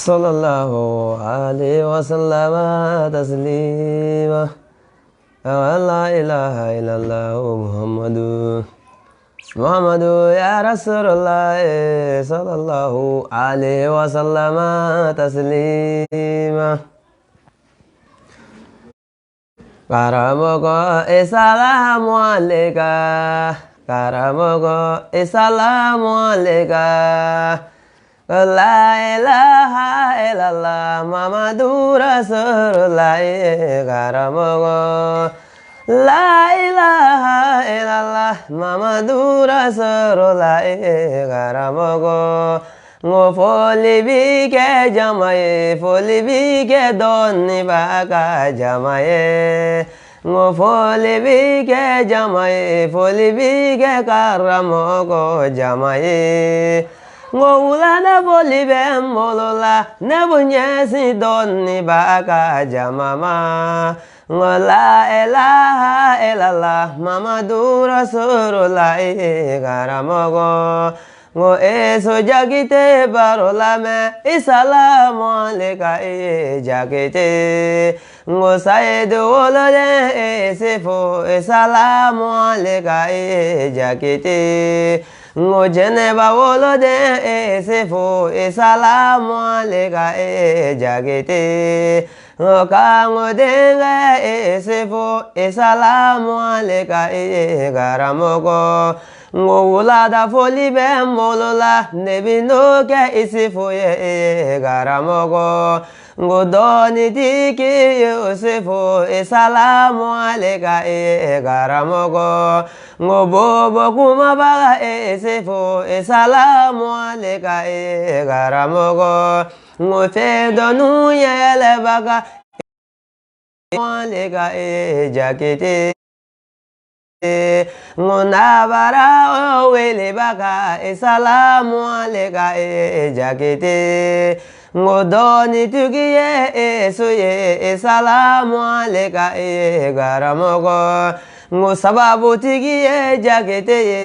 Sallallahu alaihi wasallam taslima. La ilaha illallah Muhammadu Muhammadu ya Rasulullah sallallahu alaihi wasallam taslima. Karamɔgɔ salamu alayka, karamɔgɔ salamu alayka. La ilaha illallah Muhammadu Rasulullah karamɔgɔ. La ilaha illallah Muhammadu Rasulullah karamɔgɔ. Ngo foli bi kɛ jama ye, foli bi kɛ dɔnniba ka jama ye. Ngo foli bi kɛ jama ye, foli bi kɛ karamɔgɔ jama ye. Ngo wulada foli bɛ n bolo la, ne b'u ɲɛsin dɔnniba ka jama ma. Ngo la ilaha illallah Muhammadu Rasulullah karamɔgɔ. Ngo Esu Jakite baro lamɛn, isalamu aleka Jakite. Ngo Sayidu woloden Isufu, isalamu aleka Jakite. Ngo Jɛnɛba woloden Isufu, isalamu aleka Jakite. Ngo Kango denkɛ Isufu, isalamu aleka karamɔgɔ. Ngo wulada foli bɛ n bolo la, ne bi n'o kɛ Isufu ye karamɔgɔ. Ngo dɔnnitigi Yusufu, isalamu aleka karamɔgɔ. Ngo bobo kumabaga Isufu, isalamu aleka karamɔgɔ. Ngo fɛn dɔnnu yɛlɛbaga aleka Jakite. Ngo nabara welebaga isalamu aleka Jakite. Ngo dɔnnitigi ye Esu ye, isalamu aleka karamɔgɔ. Ngo sababutigi ye Jakite ye,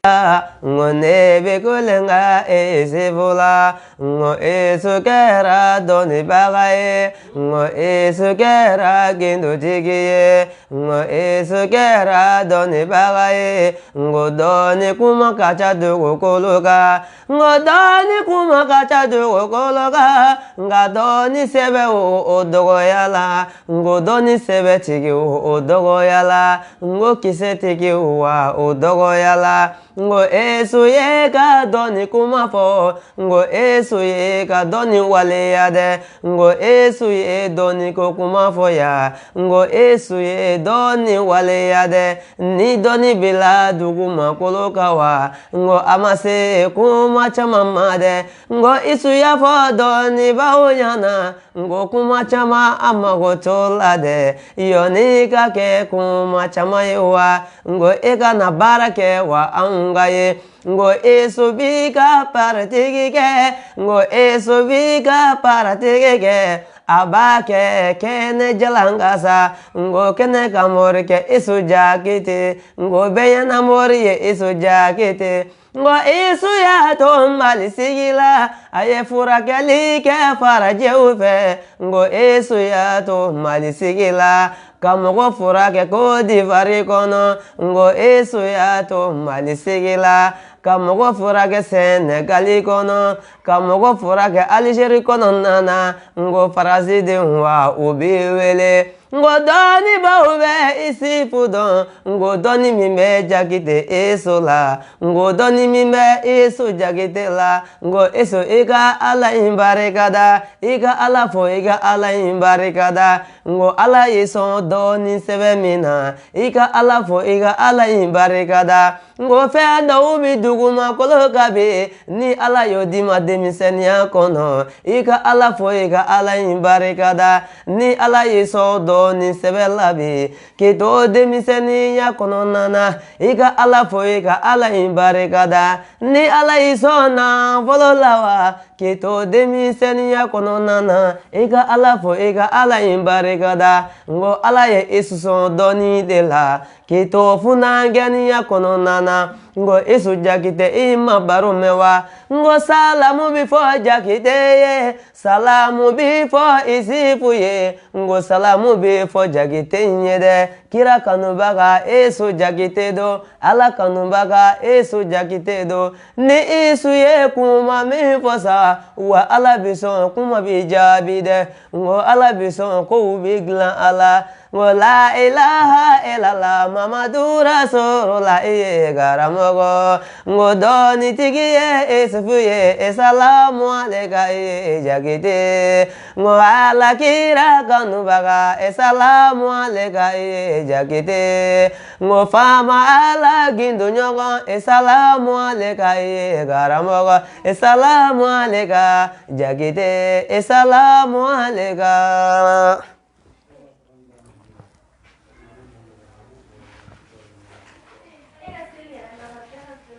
ngo ne bɛ kulonkɛ Isufu la. Ngo Esu kɛra dɔnnibaga ye, ngo Esu kɛra gindotigi ye, ngo Esu kɛra dɔnnibaga ye. Ngo dɔnni kuma ka ca dugukolo kan, ngo dɔnni kuma ka ca dugukolo kan, nka dɔnni sɛbɛ o dɔgɔya la, ngo dɔnni sɛbɛtigi o dɔgɔya la, ngo kisɛtigi wa o dɔgɔya la. Ngo Esu ye ka dɔnni kuma fɔ, ngo Esu ye ka dɔnni waleya dɛ, ngo Esu ye dɔnni ko kuma fɔ ya, ngo Esu ye dɔnni waleya dɛ. Ni dɔnni bila dugumakolo kan wa, ngo a ma se kuma caman ma dɛ. Ngo Esu y'a fɔ dɔnnibaw ɲɛna, ngo kuma caman a mago t'o la dɛ. Yɔnni ka kɛ kuma caman ye wa, ngo e ka na baara kɛ wa anw ka ye. Ngo Esu bi ka paratigi kɛ, ngo Esu bi ka paratigi kɛ, a b'a kɛ kɛnɛ jalan ka sa, ngo kɛnɛ ka mori kɛ Esu Jakite, ngo bɛɛ ɲɛna mori ye Esu Jakite. Ngo Esu y'a to Mali sigi la, a ye furakɛli kɛ farajɛw fɛ. Ngo Esu y'a to Mali sigi la, ka mɔgɔ furakɛ Côte d'Ivoire kɔnɔ. Ngo Esu y'a to Mali sigi la, ka mɔgɔ furakɛ Sɛnɛgali kɔnɔ, ka mɔgɔ furakɛ Algérie kɔnɔna na. Ngo Faransidenw wa u b'i wele. Ngo dɔnnibaw bɛ Isufu dɔn, ngo dɔnni min bɛ Jakite Esu la, ngo dɔnni min bɛ Esu Jakite la. Ngo Esu i ka Ala in barikada, i ka Ala fo, i ka Ala in barikada. Ngo Ala y'i sɔn dɔnni sɛbɛn min na, i ka Ala fo, i ka Ala in barikada. Ngo fɛn dɔw bi dugumakolo kan bi, ni Ala y'o d'i ma denmisɛnninya kɔnɔ, i ka Ala fo, i ka Ala in barikada. Ni Ala y'i sɔn dɔnni sɛbɛn la bi, k'i to denmisɛnninya kɔnɔna na, i ka Ala fo, i ka Ala in barikada. Ni Ala y'i sɔn nafolo la wa, K'i to denmisɛnninya kɔnɔna na i ka Ala fo i ka Ala in barikada n ko Ala ye i sɔn dɔnni de la k'i to funankɛninya kɔnɔna na n ko Isu Jakite i ma baro mɛn wa n ko salamu bi fɔ Jakite ye salamu bi fɔ Isufu ye n ko salamu bi fɔ Jakite ye dɛ kira kanubaga Isu Jakite don Ala kanubaga Isu Jakite don ni Isu ye kuma min fɔ sa wa Ala bi sɔn kuma bi jaabi dɛ n ko Ala bi sɔn kow bi dilan ala n ko la ilaha illallah Mamadu Rasulullah i ye karamɔgɔ n ko dɔnnitigi ye Isufu ye salamu aleka i ye Jakite n ko Ala kira kanubaga salamu aleka i ye Jakite n ko faama Ala gindo ɲɔgɔn salamu aleka i ye karamɔgɔ salamu aleka Jakite salamu aleka.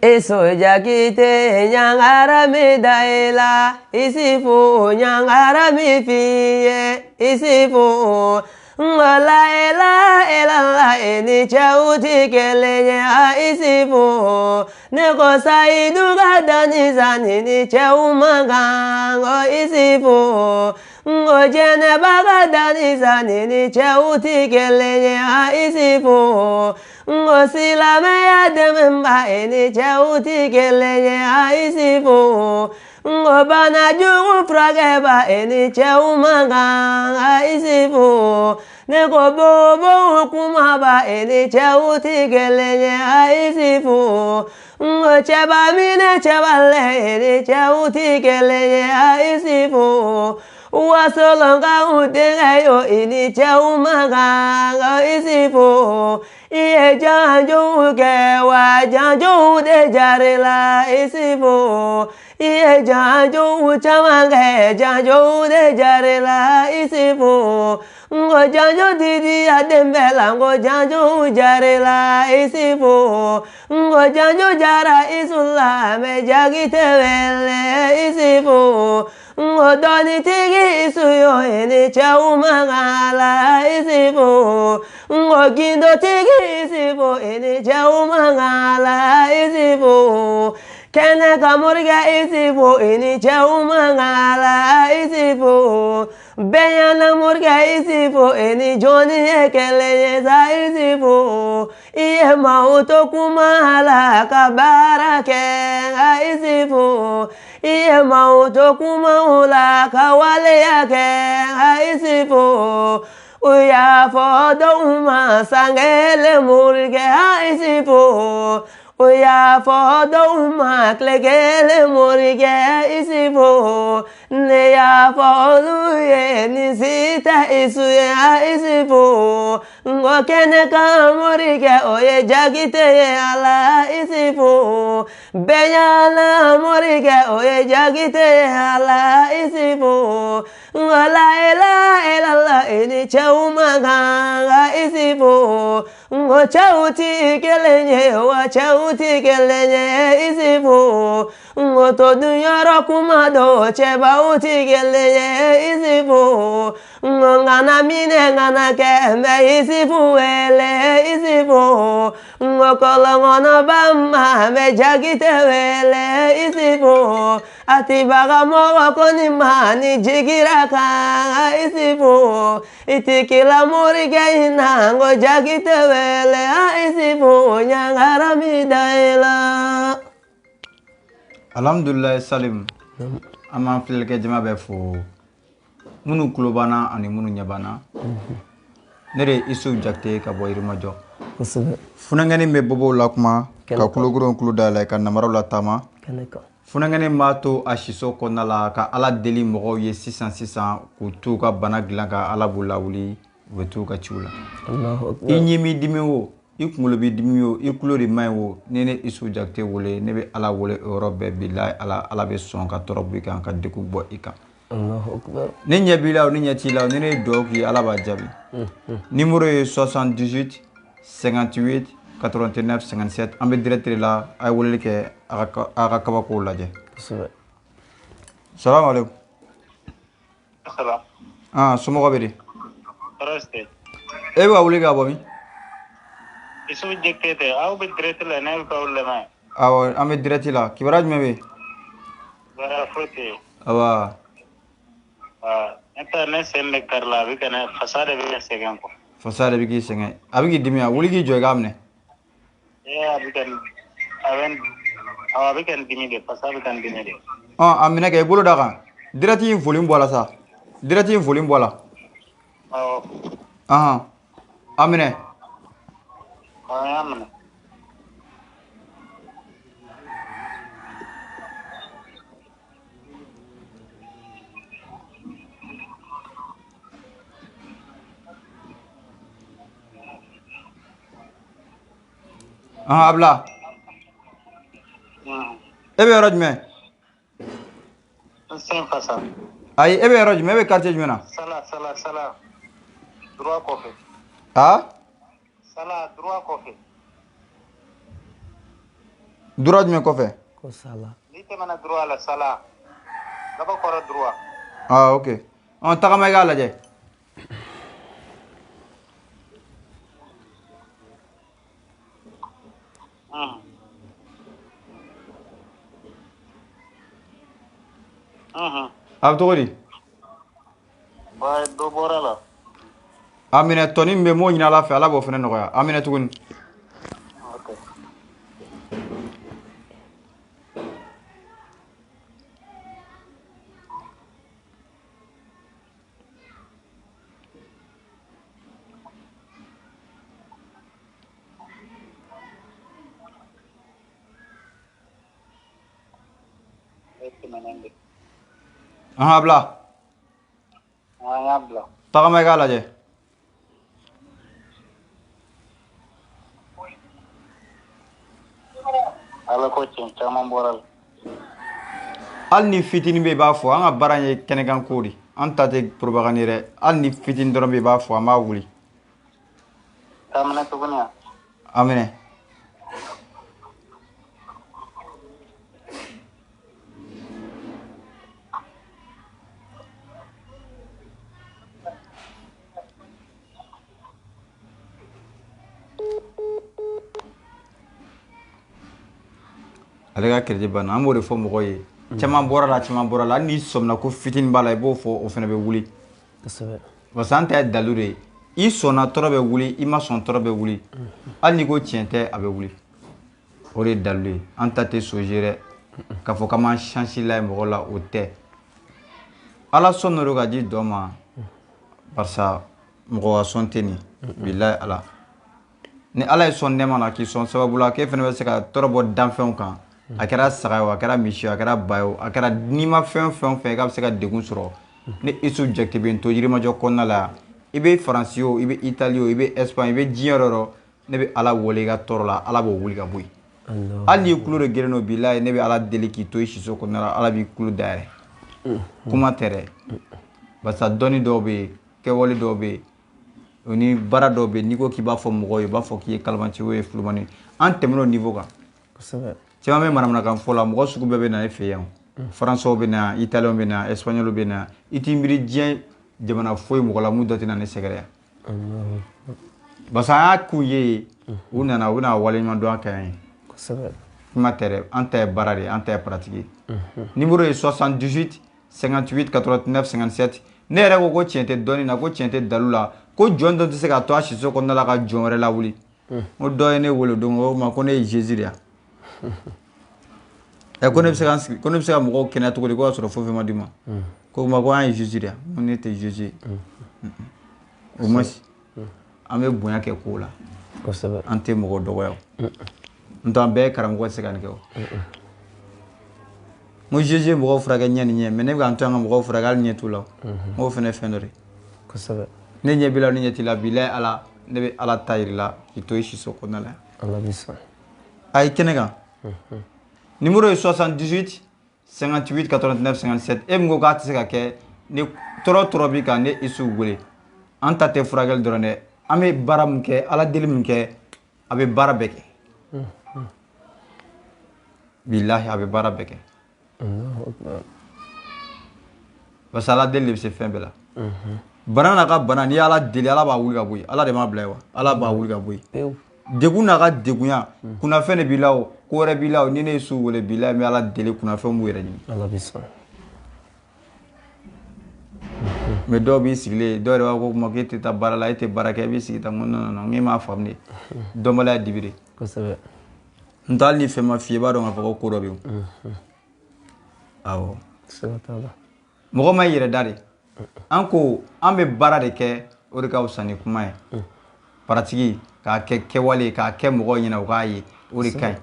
Isu Jakite nyangara mi daila Isifu nyangara mi fiye Isifu la ilaha illallah ni cɛw ti kelen ye a Isifu ne ko Sayidu ka danni sanni ni cɛw man kan ko Isifu n ko Jɛnɛba ka danni sanni ni cɛw ti kelen ye a Isifu n ko silamɛya dɛmɛba ni cɛw ti kelen ye a Isifu n ko bana jugu furakɛba ni cɛw man kan a Isifu ne ko bobow kumaba ni cɛw ti kelen ye a Isifu n ko cɛba minɛ cɛba lɛ ni cɛw ti kelen ye a Isifu wasolonkaw denkɛ yo i ni cɛw man kan a Isifu i ye janjow kɛ wa janjow de jarila Isifu i ye janjow caman kɛ janjow de jarila Isifu n ko janjo didi a den bɛɛ la n ko janjow jarila Isifu n ko janjo jara Isu la mɛ Jakite wele Isifu n ko dɔnnitigi Isu yo ni cɛw man kan la Isifu n ko gindotigi Isifu ni cɛw man kan la Isifu kɛnɛ ka morikɛ Isifu ni cɛw man kan la Isifu bɛɛ morikɛ Isifu ni jɔnni ye kelen ye sa Isifu i ye maaw to kuma la ka baara kɛ nka Isifu i ye maaw to kumaw la ka waleya kɛ nka Isifu u y'a fɔ dɔw ma sankelen morikɛ a Isifu u y'a fɔ dɔw ma tile kelen morikɛ Isifu ne y'a fɔ olu ye nin si tɛ Isu ye a Isifu n ko kɛnɛ kan morikɛ o ye Jakite ye Ala Isifu bɛɛ ɲana morikɛ o ye Jakite ye Ala Isifu n ko la ilaha illallah ni cɛw man kan ka Isifu n ko cɛw ti kelen ye wa cɛw ti kelen ye Isifu n ko to dunyɔrɔ kuma dɔw cɛbaw ti kelen ye Isifu n ko ŋana minɛ ŋana kɛ n bɛ Isifu wele Isifu n ko kɔlɔnkɔnɔba ma n bɛ Jakite wele Isifu a ti baga mɔgɔ ko ni ma ni jigira kan Isifu i ti kila morikɛ in na n ko Jakite wele a Isifu ɲangara mi da i la. Alhamdulilayi Salim, an b'an filɛlikɛ jama bɛɛ fo minnu tulo b'an na ani minnu ɲɛ b'an na. Ne de ye Isu Jakite ka bɔ Yirimajɔ. Kosɛbɛ. Funankɛnin bɛ bobow la kuma ka kulogoro kulo dayɛlɛ ka namaraw la taama. Kɛnɛ kan. Funankɛnin b'a to a siso kɔnɔna la ka Ala deli mɔgɔw ye sisan sisan k'u t'u ka bana dilan ka Ala b'u lawuli u bɛ t'u ka ciw la. Allahu akbar. I ɲi b'i dimi o, i kunkolo b'i dimi o, i kulo de man ɲi o, ni ne Isu Jakite wele ne bɛ Ala wele o yɔrɔ bɛɛ bilahi Ala bɛ sɔn ka tɔɔrɔ bɔ i kan ka degun bɔ i kan. Allahu akbar. Ni ɲɛ b'i la o ni ɲɛ t'i la o ni ne ye dugawu k'i ye Ala b'a jaabi. Numéro ye 78 58 89 57 an bɛ direct de la a ye weleli kɛ a ka kabakow lajɛ. Kosɛbɛ. Salamu aleykum. Salam. Ah, somɔgɔw bɛ di? Tɔɔrɔ si tɛ. E bɛ ka wuli ka bɔ min? Isufu Jakite tɛ, aw bɛ direct la, ne bɛ k'aw lamɛn. Awɔ, an bɛ direct la. Kibaruya jumɛn bɛ yen? Baara foyi tɛ yen. Awa. Ne ta ne sen de kari la, a bɛ ka ne fasa de bɛ ne sɛgɛn quoi. Fasa de bɛ k'i sɛgɛn. A bɛ k'i dimi wa? Wuli k'i jɔ i k'a minɛ. Ee, a bɛ ka a bɛ awɔ, a bɛ ka n dimi de, fasa bɛ ka n dimi de. Ɔn, a minɛ kɛ, i bolo d'a kan. Direct in volume bɔ a la sa. Direct in volume bɔ a la. Awɔ. Ahan. A minɛ. Awɔ, n y'a minɛ. Ahan, a bila. E bɛ yɔrɔ jumɛn? N sen fasa. Ayi, e bɛ yɔrɔ jumɛn? E bɛ quartier jumɛn na? Sala, sala, sala. Droit kɔfɛ. Ah? Sala, droit kɔfɛ. Droit jumɛn kɔfɛ? Ko sala. N'i tɛmɛna droit la, sala. Gabakɔrɔ droit. Ah, ok. Ɔn, tagama i k'a lajɛ. A bɛ cogo di? Wa dɔ bɔra la. A minɛ, tɔni min bɛ, m'o ɲini Ala fɛ, Ala b'o fana nɔgɔya. A minɛ tuguni. Ok. Ahan, a bila. An y'a bila. Tagama i k'a lajɛ. Ala ko tiɲɛ, caman bɔra la. Hali ni fitinin bɛ yen, i b'a fɔ an ka baara in ye kɛnɛkan ko de. An ta tɛ propagande ye dɛ. Hali ni fitinin dɔrɔn bɛ yen, i b'a fɔ, an b'a wuli. K'a minɛ tuguni wa? A minɛ. Ale ka crédit banna. An b'o de fɔ mɔgɔw ye. Caman bɔra la, caman bɔra la. Hali n'i sɔmina ko fitinin b'a la, i b'o fɔ, o fana bɛ wuli. Kosɛbɛ. Parce que an ta ye dalilu de ye. I sɔnna tɔɔrɔ bɛ wuli, i ma sɔn tɔɔrɔ bɛ wuli. Hali n'i ko tiɲɛ tɛ, a bɛ wuli. O de ye dalilu ye. An ta tɛ soje dɛ. K'a fɔ k'an m'an chance la ye mɔgɔ la, o tɛ. Ala sɔn dɔ don ka di dɔ ma. Barisa mɔgɔ ka sɔn tɛ nin. Bilahi Ala. Ni Ala ye sɔn nɛɛma na k'i sɔn sababu la, k'e fana bɛ se ka tɔɔrɔ bɔ danfɛnw kan. A kɛra saga ye o, a kɛra misi ye o, a kɛra ba ye o, a kɛra n'i ma fɛn fɛn fɛn k'a bɛ se ka degun sɔrɔ. Ni Isufu Jakite bɛ n to Yirimajɔ kɔnɔna la yan. I bɛ Faransi o, i bɛ Itali o, i bɛ Espagne, i bɛ diɲɛ yɔrɔ o yɔrɔ, ne bɛ Ala wele i ka tɔɔrɔ la, Ala b'o wuli ka bɔ yen. Hali n'i tulo de geren don, bilahi, ne bɛ Ala deli k'i to i siso kɔnɔna la, Ala b'i tulo dayɛlɛ. Kuma tɛ dɛ. Barisa dɔnni dɔw bɛ yen, kɛwale dɔw bɛ yen, o ni baara dɔw bɛ yen, n'i ko k'i b'a fɔ mɔgɔw ye, u b'a fɔ k'i ye kalabanci, o ye filomani ye. An tɛmɛn'o niveau kan. Kosɛbɛ. Caman bɛ manamanakan fɔ la, mɔgɔ sugu bɛɛ bɛ na e fɛ yan. Faransaw bɛ na yan, Italiens bɛ na yan, Espagnols bɛ na yan. I t'i miiri diɲɛ jamana foyi mɔgɔ la mun dɔ tɛ na ne sɛgɛrɛ yan. Barisa an y'a k'u ye, u nana, u bɛna waleɲuman dɔn an kan yan. Kosɛbɛ. Kuma tɛ dɛ, an ta ye baara de ye, an ta ye pratique ye. Numéro ye 78 58 89 57. Ne yɛrɛ ko ko tiɲɛ tɛ dɔnni na, ko tiɲɛ tɛ dalu la, ko jɔn dɔ tɛ se ka to a siso kɔnɔna la ka jɔn wɛrɛ lawuli. N ko dɔ ye ne wele o don, o ma ko ne ye Jésus de ye. Ɛ, ko ne bɛ se ka n sigi, ko ne bɛ se ka mɔgɔw kɛnɛya cogo di, ko y'a sɔrɔ foyi fɛn ma d'i ma. Ko ma ko an ye Jésus de ye. N ko ne tɛ Jésus ye. Au moins an bɛ bonya kɛ kow la. Kosɛbɛ. An tɛ mɔgɔ dɔgɔya o. N tɛ an bɛɛ ye karamɔgɔ tɛ se ka nin kɛ o. N ko Jésus ye mɔgɔw furakɛ ɲɛ ni ɲɛ, mais ne bɛ ka n to yan ka mɔgɔw furakɛ hali ɲɛ t'u la. N k'o fana ye fɛn dɔ de ye. Kosɛbɛ. Ne ɲɛ b'i la, ne ɲɛ t'i la, bilahi Ala, ne bɛ Ala ta yir'i la k'i to i siso kɔnɔna la. Ala b'i sɔn. Ayi, kɛnɛ kan. Numéro ye 78 58 89 57. E min ko k'a tɛ se ka kɛ, ni tɔɔrɔ tɔɔrɔ b'i kan, ne Isufu wele. An ta tɛ furakɛli dɔrɔn dɛ. An bɛ baara min kɛ, Ala deli min kɛ, a bɛ baara bɛɛ kɛ. Bilahi, a bɛ baara bɛɛ kɛ. Parce que ala deli de bɛ se fɛn bɛɛ la. Bana n'a ka bana, n'i y'ala deli, ala b'a wuli ka bɔ yen. Ala de m'a bila yen wa, ala b'a wuli ka bɔ yen. Degun n'a ka degunya, kunnafɛn de b'i la o, ko wɛrɛ b'i la o, ni ne ye su wele bi la, n bɛ ala deli kunnafɛn b'u yɛrɛ ɲini. Ala bɛ sɔn. Mais dɔw b'i sigilen, dɔw yɛrɛ b'a fɔ ko kuma k'e tɛ taa baara la, e tɛ baara kɛ, e b'i sigi tan. N ko non non non, n k'e m'a faamu de. Dɔnbaliya dibi de. Kosɛbɛ. N tɛ hali ni fɛn ma f'i ye, i b'a dɔn k'a fɔ ko ko dɔ bɛ yen. Awɔ. Siga t'a la. Mɔgɔ ma i yɛrɛ da de. An ko an bɛ baara de kɛ, o de ka fisa ni kuma ye. Paratigi k'a kɛ kɛwale, k'a kɛ mɔgɔw ɲɛna u k'a ye, o de ka ɲi.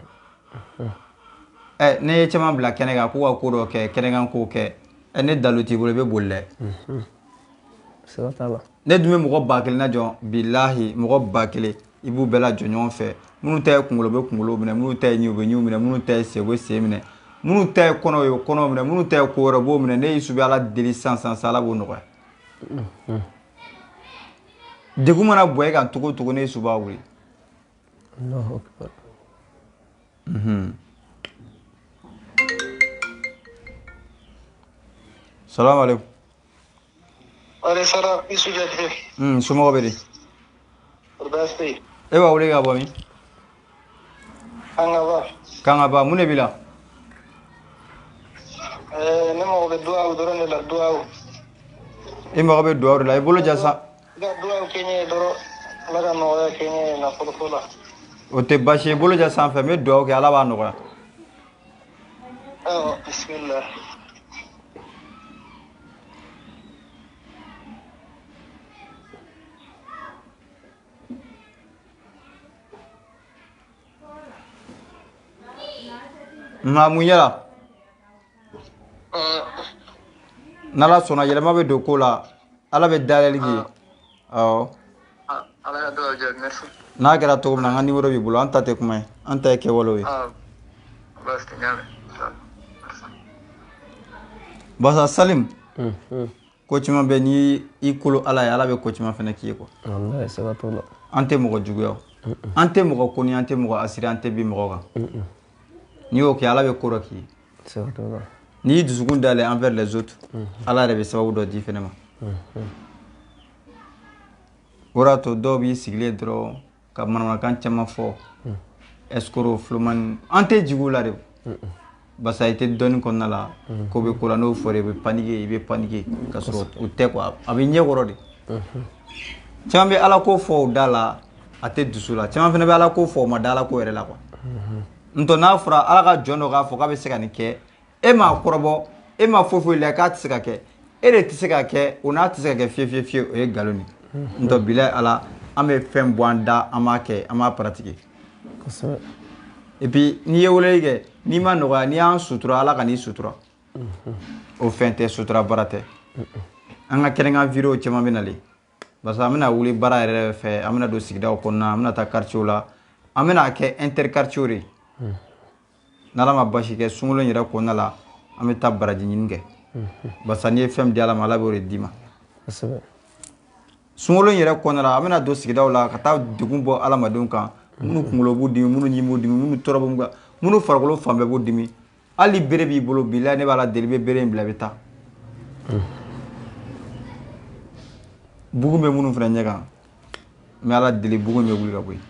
Ɛ ne ye caman bila kɛnɛ kan k'u ka ko dɔ kɛ, kɛnɛkan ko kɛ, ɛ ne dalu t'i bolo, i bɛ boli dɛ. Siga t'a la. Ne dun bɛ mɔgɔ 1000 lajɔ, bilahi mɔgɔ 1000 i b'u bɛɛ lajɔ ɲɔgɔn fɛ. Minnu ta ye kunkolo bɛ kunkolo minɛ, minnu ta ye ɲin u bɛ ɲinw minɛ, minnu ta ye sen u bɛ sen minɛ, minnu ta ye kɔnɔ ye kɔnɔ minɛ, minnu ta ye ko wɛrɛ u b'o minɛ. Ne y'i su bɛ ala deli sisan sisan sisan, ala b'o nɔgɔya. Degun mana bɔ e kan cogo o cogo, ne ye su b'a wuli. Allahu akbar. Salamu alaikum. Ale sara Isu Jakite. Somɔgɔw bɛ di? Baasi tɛ yen. E b'a wele ka bɔ min? Kangaba. Kangaba, mun de b'i la? Ne mago bɛ duwawu dɔrɔn de la, duwawu. E mago bɛ duwawu de la, i bolo ja sa. I ka duwawu kɛ n ye dɔrɔn, Ala ka nɔgɔya kɛ n ye nafoloko la. O tɛ baasi ye, i bolo ja sanfɛ, n bɛ duwawu kɛ, Ala b'a nɔgɔya. Awɔ, bisimila. Nka mun yala? N'Ala sɔnna, yɛlɛma bɛ don ko la, Ala bɛ dayɛlɛli k'i ye. Awɔ. Ala ka duwawu jaabi, merci. N'a kɛra cogo min na, n ka numéro b'i bolo, an ta tɛ kuma ye, an ta ye kɛwalew ye. Baasi tɛ, n y'a mɛn. Basa Salim, ko caman bɛ n'i i kolo Ala ye, Ala bɛ ko caman fana k'i ye quoi. Wallahi siga t'o la. An tɛ mɔgɔ juguya o, an tɛ mɔgɔ koni, an tɛ mɔgɔ asiri, an tɛ bin mɔgɔ kan. N'i y'o kɛ, Ala bɛ ko dɔ k'i ye. Siga t'o la. N'i y'i dusukun dayɛlɛ envers les autres, Ala yɛrɛ bɛ sababu dɔ d'i fɛnɛ ma. O de y'a to dɔw b'i sigilen dɔrɔn ka manamanakan caman fɔ, escroc, filomani, an tɛ jigin u la de. Barisa i tɛ dɔnni kɔnɔna la, ko bɛ ko la, n'o fɔra i bɛ paniquer, i bɛ paniquer ka sɔrɔ o tɛ quoi, a bɛ ɲɛ kɔrɔ de. Caman bɛ Ala ko fɔ o da la, a tɛ dusu la. Caman fana bɛ Ala ko fɔ, o ma da Ala ko yɛrɛ la quoi. N tɔ n'a fɔra Ala ka jɔn dɔ k'a fɔ k'a bɛ se ka nin kɛ, e m'a kɔrɔbɔ, e ma foyi foyi la k'a tɛ se ka kɛ, e de tɛ se ka kɛ, o n'a tɛ se ka kɛ fiye fiye fiye, o ye nkalon de ye. N tɔ bilahi Ala, an bɛ fɛn bɔ an da, an b'a kɛ, an b'a pratiquer. Kosɛbɛ. Et puis n'i ye weleli kɛ, n'i ma nɔgɔya, n'i y'an sutura, Ala ka n'i sutura. O fɛn tɛ, sutura baara tɛ. An ka kɛnɛkan vidéo caman bɛ nalen. Parce que an bɛna wuli baara yɛrɛ fɛ, an bɛna don sigidaw kɔnɔna, an bɛna taa quartier la, an bɛna kɛ interquartier de ye. N'Ala ma basi kɛ, sunkalo in yɛrɛ kɔnɔna la, an bɛ taa baraji ɲini kɛ. Barisa n'i ye fɛn min di Ala ma, Ala b'o de d'i ma. Kosɛbɛ. Sunkalo in yɛrɛ kɔnɔna la, an bɛna don sigidaw la ka taa degun bɔ adamadenw kan, minnu kunkolo b'u dimi, minnu ɲin b'u dimi, minnu tɔɔrɔ b'u kan, minnu farikolo fan bɛɛ b'u dimi. Hali bere b'i bolo, bilahi ne b'Ala deli, i bɛ bere in bila, i bɛ taa. Bugun bɛ minnu fana ɲɛ kan, n bɛ Ala deli, bugun bɛ wuli ka bɔ yen.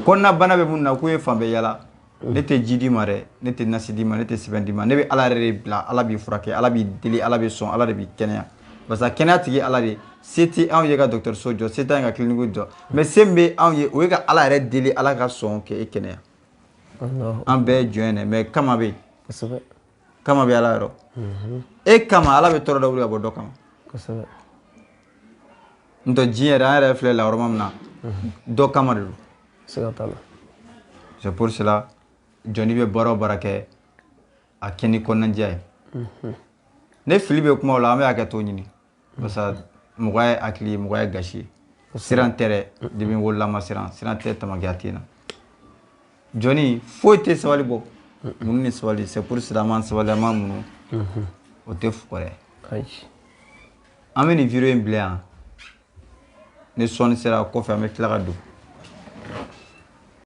Kɔnɔna bana bɛ minnu na, k'u ye fan bɛɛ yala, ne tɛ ji d'i ma dɛ, ne tɛ nasi d'i ma, ne tɛ sɛbɛn d'i ma, ne bɛ Ala yɛrɛ de bila, Ala b'i furakɛ, Ala b'i deli, Ala bɛ sɔn, Ala de b'i kɛnɛya. Parce que kɛnɛya tigi Ala de, se tɛ anw ye ka dɔgɔtɔrɔso jɔ, se t'an ye ka clinique jɔ, mais se min bɛ anw ye, o ye ka Ala yɛrɛ deli, Ala ka sɔn k'e kɛnɛya. An bɛɛ ye jɔn ye dɛ, mais kama bɛ yen. Kosɛbɛ. Kama bɛ Ala yɔrɔ. E kama Ala bɛ tɔɔrɔ dɔ wuli ka bɔ dɔ kama. Kosɛbɛ. N tɔ diɲɛ yɛrɛ, an yɛrɛ filɛ lahɔrɔma min na, dɔ kama de don. Siga t'a la. C'est pour cela, jɔnni bɛ baara o baara kɛ, a kɛ ni kɔnɔnajɛya ye. Ne fili bɛ kumaw la, an bɛ hakɛ to ɲini. Parce que mɔgɔ ye hakili ye, mɔgɔ ye gasi ye. Siran tɛ dɛ, depuis n wolola ma siran, siran tɛ, tamakiya tɛ n na. Jɔnni foyi tɛ sabali bɔ. Munu ni sabali, c'est pour cela an b'an sabali, an b'an munu. O tɛ fugɛrɛ ye. Ayi. An bɛ nin vidéo in bila yan. Ni sɔnni sera kɔfɛ, an bɛ tila ka don.